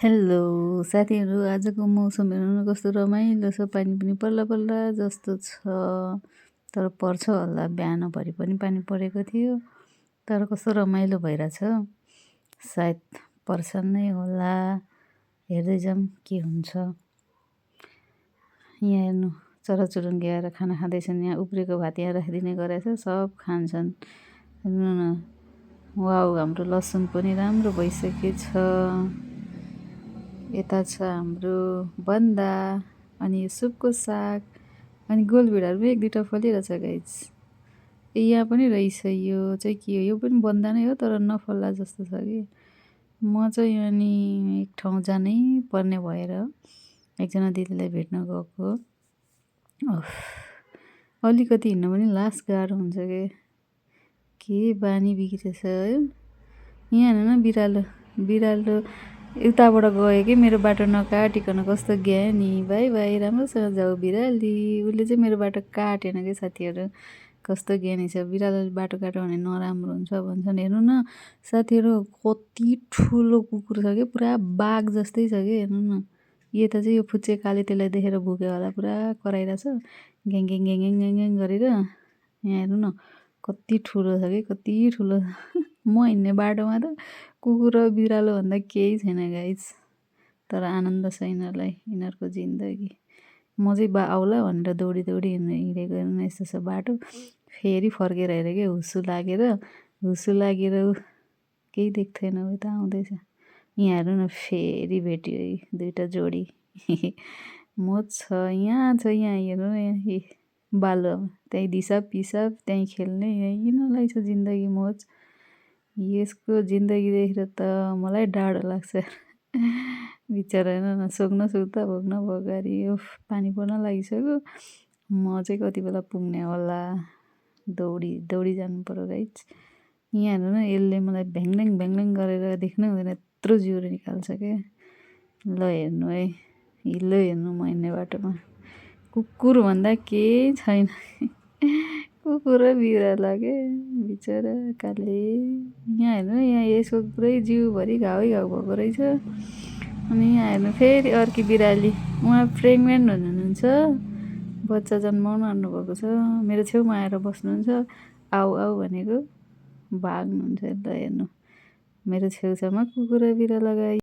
Hello साथीहरू, आजको मौसम हेर्नु न कस्तो रमाइलो छ। पानी पनि पल्ला पल्ला जस्तो छ, तर पर्छ होला। बिहानभरि पनि पानी परेको थियो, तर कस्तो रमाइलो भइरहेछ। सायद पर्छ नै होला। हेर्दै जाऊँ के हुन्छ। यहाँ हेर्नु, चराचुरुङ्गी आएर खाना खाँदैछन्। यहाँ उब्रेको भात यहाँ राखिदिने गरेछ, सब खान्छन्। हेर्नु न, वाउ, हाम्रो लसुन पनि राम्रो भइसकेछ। यता छ हाम्रो बन्दा, अनि यो सुपको साग, अनि गोलभेडाहरू पनि एक दुईवटा फलिरहेछ गाइज। यहाँ पनि रहेछ, यो चाहिँ के हो? यो पनि बन्दा नै हो, तर नफल्ला जस्तो छ कि। म चाहिँ यहाँ नि एक ठाउँ जानै पर्ने भएर एकजना दिदीलाई भेट्न गएको। अलिकति हिँड्न पनि लास गाह्रो हुन्छ के बानी बिग्रेछ है। यहाँ हेर्नु न, बिरालो उताबाट गयो कि मेरो बाटो नकाटिकन। कस्तो ज्ञानी। बाई बाई, राम्रोसँग जाऊ बिराली। उसले चाहिँ मेरो बाटो काटेन कि साथीहरू। कस्तो ज्ञानी छ। बिरालोले बाटो काट्यो भने नराम्रो हुन्छ भन्छन्। हेर्नु न साथीहरू, कति ठुलो कुकुर छ कि, पुरा बाघ जस्तै छ कि। हेर्नु न, यता चाहिँ यो फुच्चे काले त्यसलाई देखेर भुक्यो होला, पुरा कराइरहेछ ग्याङ ग्याङ ग्याङ ग्याङ ग्याङ ग्याङ गरेर। यहाँ हेर्नु न, कति ठुलो छ कि, कति ठुलो। म हिँड्ने बाटोमा त कुकुर र बिरालो भन्दा केही छैन गाइज, तर आनन्द छ यिनीहरूलाई, यिनीहरूको जिन्दगी। म चाहिँ आउला भनेर दौडी दौडी हिँडेको। हेर्नु यस्तो छ बाटो। फेरि फर्केर हेरेँ कि हुस्सु लागेर केही देख्थेन, उता आउँदैछ। यहाँ हेर्नु न, फेरि भेट्यो दुईवटा जोडी। मोज छ यहाँ हेर्नु न, यहाँ बालुवामा त्यहीँ दिसाब पिसाब, त्यहीँ खेल्ने, यिनीहरूलाई छ जिन्दगी मोज। यसको जिन्दगी देखेर त मलाई डाढो लाग्छ। बिचरा हेर्नु न, सोक्न सुक्दा भोग्न भोगारी। पानी पर्न लागिसक्यो। म चाहिँ कति बेला पुग्ने होला। दौडी जानु पर्यो गाइज। यहाँ हेर्नु न, यसले मलाई भ्याङल्याङ गरेर देख्नै हुँदैन, यत्रो जिउरो निकाल्छ क्या। ल हेर्नु है, हिलो हेर्नु म हिँड्ने बाटोमा कुकुर भन्दा केही छैन। कुकुर र बिरालो के बिचरा काले। यहाँ हेर्नु, यहाँ यसको पुरै जिउभरि घाउ भएको रहेछ। अनि यहाँ हेर्नु, फेरि अर्की बिराली, उहाँ प्रेग्नेन्ट हुनुहुन्छ, बच्चा जन्माउनु आउनुभएको छ। मेरो छेउमा आएर बस्नुहुन्छ, आऊ आऊ भनेको भाग्नुहुन्छ। ल हेर्नु, मेरो छेउछाउमा कुकुर र बिरालो गाई।